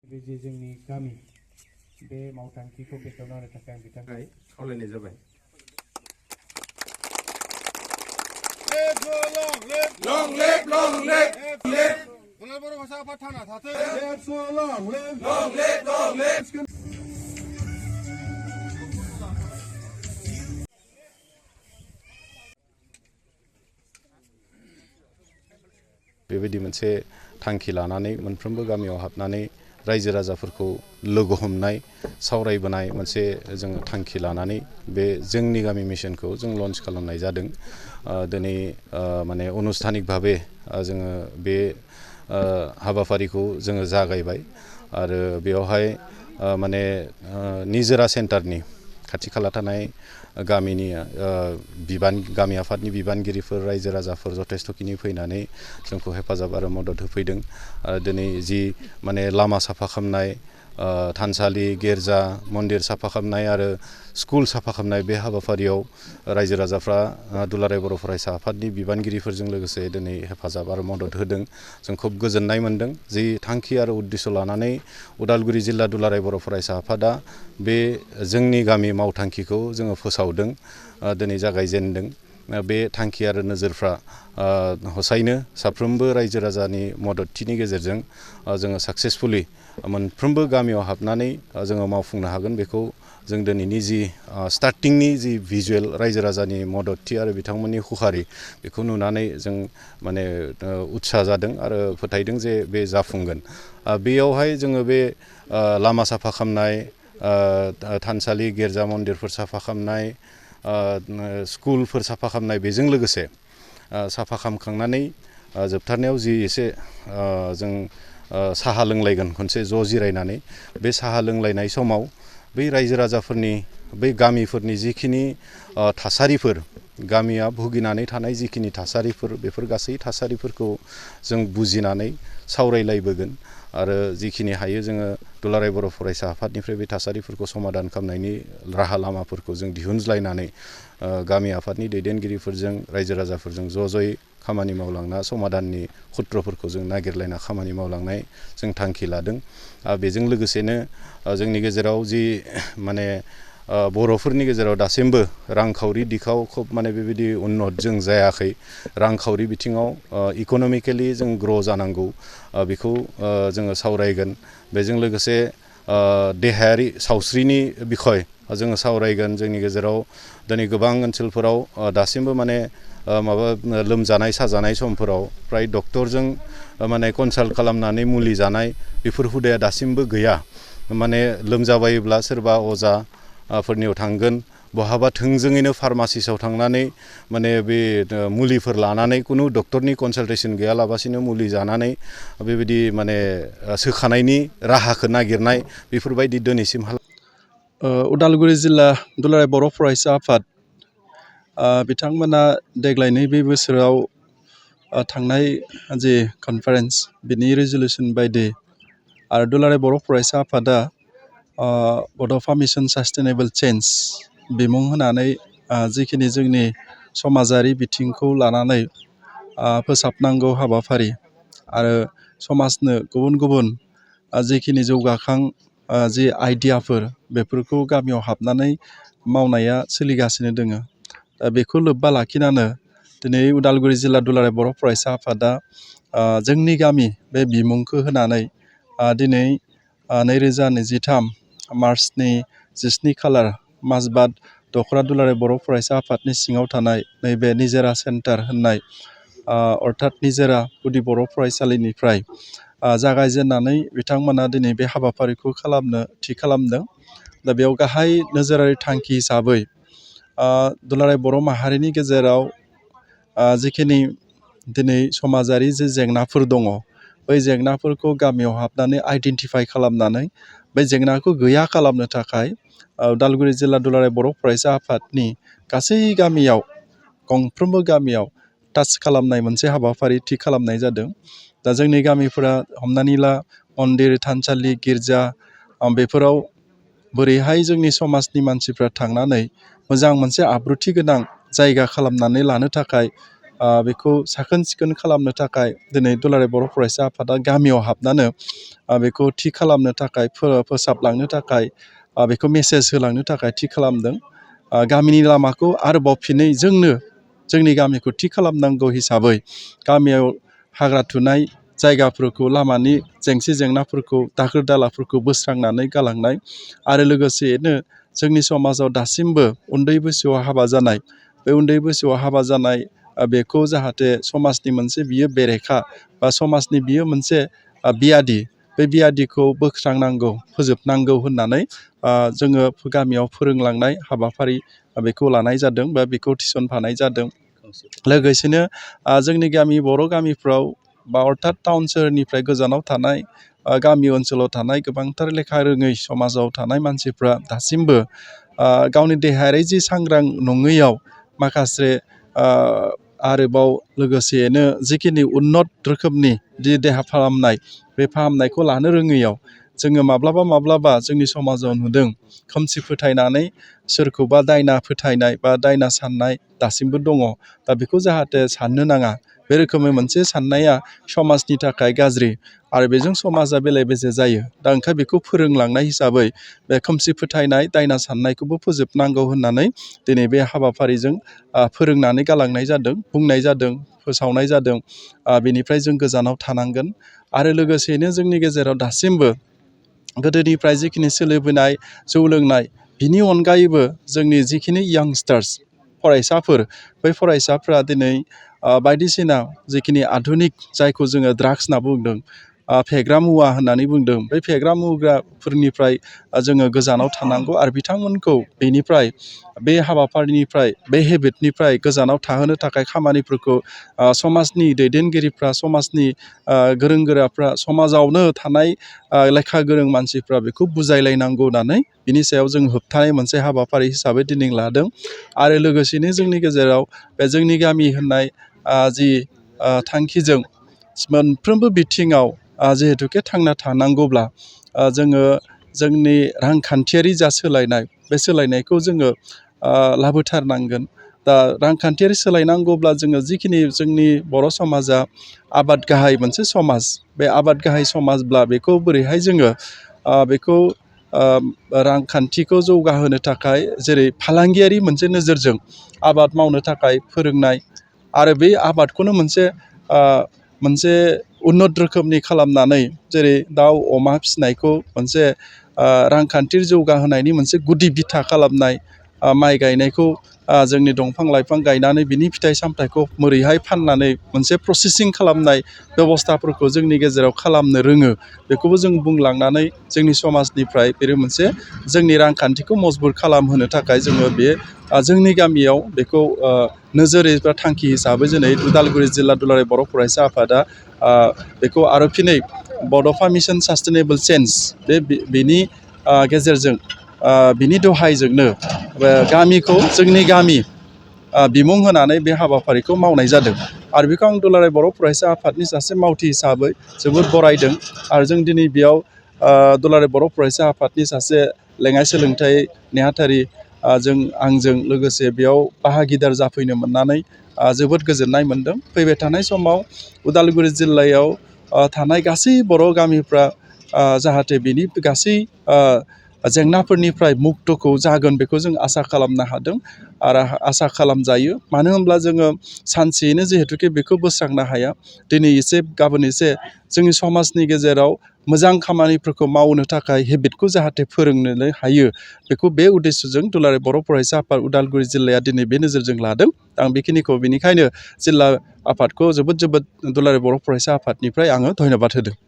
बे जे जोंनि गामि बे मावथांखिखौ बेखेवना होनो थाखाय आं बिथांखौ खावलायनाय जाबाय। Long live, long live, long live. Bodosa apa tanah satu. Long live, long live. बेबायदि मोनसे थांखि लानानै मोनफ्रोमबो गामियाव हाबनानै रायजो राजाफोरखौ लोगो हमनाय सावरायबोनाय मोनसे जोङो थांखि लानानै बे जोंनि गामि मिशनखौ जों लन्च खालामनाय जादों। दिनै माने अनुस्थानिक भाबे जोङो बे हाबाफारिखौ जोङो जागायबाय आरो बेयावहाय माने निजोरा सेन्टारनि खाथि खाला थानाय गामिनि गामि आफादनि बिबानगिरिफोर रायजो राजाफोर जथेस्थ'खिनि फैनानै जोंखौ हेफाजाब आरो मदद होफैदों। दिनै जि माने लामा साफा खालामनाय, थानसालि गिर्जा मन्दिर साफा खालामनाय आरो स्कुल साफा खालामनाय बे हाबाफारियाव रायजो राजाफ्रा दुलाराय बर' फरायसा आफादनि बिबानगिरिफोरजों लोगोसे दिनै हेफाजाब आरो मदद होदों। जों खुब गोजोननाय मोनदों जि थांखि आरो उद्देश्य लानानै उदालगुरि जिल्ला दुलाराय बर' फरायसा आफादा बे जोंनि गामि मावथांखिखौ जोङो फोसावदों, दिनै जागायजेनदों। बे थांखि आरो नोजोरफ्रा हसायैनो साफ्रोमबो रायजो राजानि मददथिनि गेजेरजों जोङो साक्सेसफुलि मोनफ्रोमबो गामियाव हाबनानै जोङो मावफुंनो हागोन। बेखौ जों दिनैनि जि स्टार्टिंनि जि भिजुवेल रायजो राजानि मददथि आरो बिथांमोननि हुखारि बेखौ नुनानै जों माने उत्साह जादों आरो फोथायदों जे बे जाफुंगोन। बेयावहाय जोङो बे लामा साफा खालामनाय, थानसालि गिर्जा मन्दिरफोर साफा खालामनाय, स्कुलफोर साफा खालामनाय, बेजों लोगोसे साफा खालामखांनानै जोबथारनायाव जि एसे जों साहा लोंलायगोन खनसे ज' जिरायनानै, बे साहा लोंलायनाय समाव बै रायजो राजाफोरनि बै गामिफोरनि जिखिनि थासारिफोर, गामिया भुगिनानै थानाय जिखिनि थासारिफोर, बेफोर गासै थासारिफोरखौ जों बुजिनानै सावरायलायबोगोन आरो जिखिनि हायो जोङो दुलाराय बर' फरायसा आफादनिफ्राय बे थासारिफोरखौ समाधान खालामनायनि राहा लामाफोरखौ जों दिहुनज्लायनानै गामि आफादनि दैदेनगिरिफोरजों रायजो राजाफोरजों ज' ज'यै खामानि मावलांना समाधाननि खुत्रफोरखौ जों नागिरलायना खामानि मावलांनाय जों थांखि लादों। बेजों लोगोसेनो जोंनि गेजेराव जि माने बर'फोरनि गेजेराव दासिमबो रांखावरि दिखाव खोब माने बेबायदि उन्नत जों जायाखै। रांखावरि बिथिङाव इक'नमिकेलि जों ग्र' जानांगौ, बेखौ जोङो सावरायगोन। बेजों लोगोसे देहायारि सावस्रिनि बिखय जोङो सावरायगोन। जोंनि गेजेराव दिनै गोबां ओनसोलफोराव दासिमबो माने माबा लोमजानाय साजानाय समफोराव फ्राय डक्टरजों माने कनसाल्ट खालामनानै मुलि जानाय बेफोर हुदाया दासिमबो गैया। माने लोमजाबायोब्ला सोरबा अजाफोरनियाव थांगोन, बहाबा थोंजोङैनो फार्मासिसाव थांनानै माने बे मुलिफोर लानानै खुनु डक्टरनि कनसाल्टेसन गैयालाबासिनो मुलि जानानै बेबायदि माने सोखानायनि राहाखौ नागिरनाय बेफोरबायदि दिनैसिम उदालगुरि जिल्ला दुलाराय बर' फरायसा आफाद बिथांमोना देग्लाय नैबे बोसोराव थांनाय जे कनफारेन्स बिनि रेजुलेसन बायदि आरो दुलाराय बर' फरायसा आफादा बड'फा मिशन सास्टेनेबल चेन्ज बिमुं होनानै जिखिनि जोंनि समाजारि बिथिंखौ लानानै फोसाबनांगौ हाबाफारि आरो समाजनो गुबुन गुबुन जिखिनि जौगाखां जि आइडियाफोर बेफोरखौ गामियाव हाबनानै मावनाया सोलिगासिनो दङ। दा बेखौ लोब्बा लाखिनानै दिनै उदालगुरि जिल्ला दुलाराय बर' फरायसा आफादा जोंनि गामि बे बिमुंखौ होनानै दिनै 2023 मार्चनि 17 खालार माजबाद दख'रा दुलाराय बर' फरायसा आफादनि सिङाव थानाय नैबे निजोरा सेन्टार होननाय अर्थात निजोरा गुदि बर' फरायसालिनिफ्राय जागायजेननानै बिथांमोना दिनै बे हाबाफारिखौ खालामनो थि खालामदों। दा बेयाव गाहाय नोजोरारि थांखि हिसाबै दुलाराय बर' माहारिनि गेजेराव जिखिनि दिनै समाजारि जे जेंनाफोर दङ, बै जेंनाफोरखौ गामियाव हाबनानै आइडेन्टिफाइ खालामनानै बै जेंनाखौ गैया खालामनो थाखाय उदालगुरि जिल्ला दुलाराय बर' फरायसा आफादनि गासै गामियाव गंफ्रोमबो गामियाव टाच खालामनाय मोनसे हाबाफारि थि खालामनाय जादों। दा जोंनि गामिफोरा हमनानै ला मन्दिर, थानसालि, गिर्जा बेफोराव बोरैहाय जोंनि समाजनि मानसिफ्रा थांनानै मोजां मोनसे आब्रुथि गोनां जायगा खालामनानै लानो थाखाय बेखौ साखोन सिखोन खालामनो थाखाय दिनै दुलाराय बर' फरायसा आफादा गामियाव हाबनानै बेखौ थि खालामनो थाखाय फोसाबलांनो थाखाय बेखौ मेसेज होलांनो थाखाय थि खालामदों। गामिनि लामाखौ आरोबाव फिनै जोंनि गामिखौ थि खालामनांगौ हिसाबै गामियाव हाग्रा थुनाय जायगाफोरखौ लामानि जेंसि जेंनाफोरखौ दाखोर दालाफोरखौ बोस्रांनानै गालांनाय आरो लोगोसेयैनो जोंनि समाजाव दासिमबो उन्दै बैसोआव हाबा जानाय बे उन्दै बैसोआव हाबा जानाय बेखौ जाहाथे समाजनि मोनसे बियो बेरेखा बा समाजनि बियो मोनसे बियादि बे बियादिखौ बोस्रांनांगौ फोजोबनांगौ होननानै जोङो गामियाव फोरोंलांनाय हाबाफारि बेखौ लानाय जादों बा बेखौ थिसनफानाय जादों। लोगोसेनो जोंनि बर' गामिफ्राव बा अर्थात टाउन सोहोरनिफ्राय गोजानाव थानाय गामि ओनसोलाव थानाय गोबांथार लेखा रोङै समाजाव थानाय मानसिफ्रा दासिमबो गावनि देहायारि जि सांग्रां नङैयाव माखासे आरोबाव लोगोसेयैनो जिखिनि उन्नत रोखोमनि जि देहा फाहामनाय बे फाहामनायखौ लानो रोङैयाव जोङो माब्लाबा जोंनि समाजाव नुदों खोमसि फोथायनानै सोरखौबा दायना फोथायनाय बा दायना साननाय दासिमबो दङ। दा बेखौ जाहाथे साननो नाङा बे रोखोमै मोनसे साननाया समाजनि थाखाय गाज्रि आरो बेजों समाजा बेले बेजे जायो। दा ओंखाय बेखौ फोरोंलांनाय हिसाबै बे खोमसि फोथायनाय दायना साननायखौबो फोजोबनांगौ होननानै दिनै बे हाबाफारिजों फोरोंनानै गालांनाय जादों, बुंनाय जादों, फोसावनाय जादों। बेनिफ्राय जों गोजानाव थानांगोन आरो लोगोसेयैनो जोंनि गेजेराव दासिमबो गोदोनिफ्राय जिखिनि सोलिबोनाय जौ लोंनाय बिनि अनगायैबो जोंनि जिखिनि यांस्टार्स फरायसाफोर बै फरायसाफ्रा दिनै बायदिसिना जिखिनि आधुनिक जायखौ जोङो ड्राग्स होनना बुंदों फेग्रा मुवा होननानै बुंदों बै फेग्रा मुवाफोरनिफ्राय जोङो गोजानाव थानांगौ आरो बिथांमोनखौ बेनिफ्राय बे हाबाफारिनिफ्राय बे हेबिटनिफ्राय गोजानाव थाहोनो थाखाय खामानिफोरखौ समाजनि दैदेनगिरिफ्रा समाजनि गोरों गोराफ्रा समाजावनो थानाय लेखा गोरों मानसिफ्रा बेखौ बुजायलायनांगौ होननानै बिनि सायाव जों होबथानाय मोनसे हाबाफारि हिसाबै दिनै लादों। आरो लोगोसेनो जोंनि गेजेराव बे जोंनि गामि होननाय जि थांखिजों मोनफ्रोमबो बिथिङाव जिहेथुके थांना थानांगौब्ला जोङो जोंनि रांखान्थियारि जा सोलायनाय बे सोलायनायखौ जोङो लाबोथारनांगोन। दा रांखान्थियारि सोलायनांगौब्ला जोङो जिखिनि जोंनि बर' समाजा आबाद गाहाय मोनसे समाज बे आबाद गाहाय समाजब्ला बेखौ बोरैहाय जोङो बेखौ रांखान्थिखौ जौगाहोनो थाखाय जेरै फालांगियारि मोनसे नोजोरजों आबाद मावनो थाखाय फोरोंनाय आरो बे आबादखौनो मोनसे उन्नत रोखोमनि खालामनानै जेरै दाउ अमा फिसिनायखौ मोनसे रांखान्थि जौगाहोनायनि मोनसे गुदि बिथा खालामनाय माइ गायनायखौ जोंनि दंफां लाइफां गायनानै बिनि फिथाइ सामथाइखौ मोरैहाय फाननानै मोनसे प्रसेसिं खालामनाय बेबस्थाफोरखौ जोंनि गेजेराव खालामनो रोङो बेखौबो जों बुंलांनानै जोंनि समाजनिफ्राय बे मोनसे जोंनि रांखान्थिखौ मजबुत खालामहोनो थाखाय जोङो बे जोंनि गामियाव बेखौ नोजोर एबा थांखि हिसाबै दिनै उदालगुरि जिल्ला दुलाराय बर' फरायसा आफादा बेखौ आरो फिनै बड'फा मिसन सास्टेनेबल चेन्ज बेनि गेजेरजों बिनि दहायजोंनो गामिखौ जोंनि गामि बिमुं होनानै बे हाबाफारिखौ मावनाय जादों आरो बेखौ आं दुलाराय बर' फरायसा आफादनि सासे मावथि हिसाबै जोबोद बरायदों। आरो जों दिनै बेयाव दुलाराय बर' फरायसा आफादनि सासे लेङाइ सोलोंथाइ नेहाथारि आंजों लोगोसे बेयाव बाहागिदार जाफैनो मोननानै जोबोद गोजोननाय मोनदों। फैबाय थानाय समाव उदालगुरि जिल्लायाव थानाय गासै बर' गामिफ्रा जाहाथे बिनि गासै जेंनाफोरनिफ्राय मुक्तखौ जागोन बेखौ जों आसा खालामनो हादों आरो आसा खालामजायो। मानो होनब्ला जोङो सानसेयैनो जिहेथुके बेखौ बोस्रांनो हाया, दिनै एसे गाबोन एसे जोंनि समाजनि गेजेराव मोजां खामानिफोरखौ मावनो थाखाय हेबिटखौ जाहाथे फोरोंनो हायो बेखौ बे उद्देশ্যजों दुलाराय बर' फरायसा आफाद उदालगुरि जिल्लाया दिनै बे नोजोरजों लादों। आं बेखिनिखौ बेनिखायनो जिल्ला आफादखौ जोबोद दुलाराय बर' फरायसा आफादनिफ्राय आङो धन्यबाद होदों।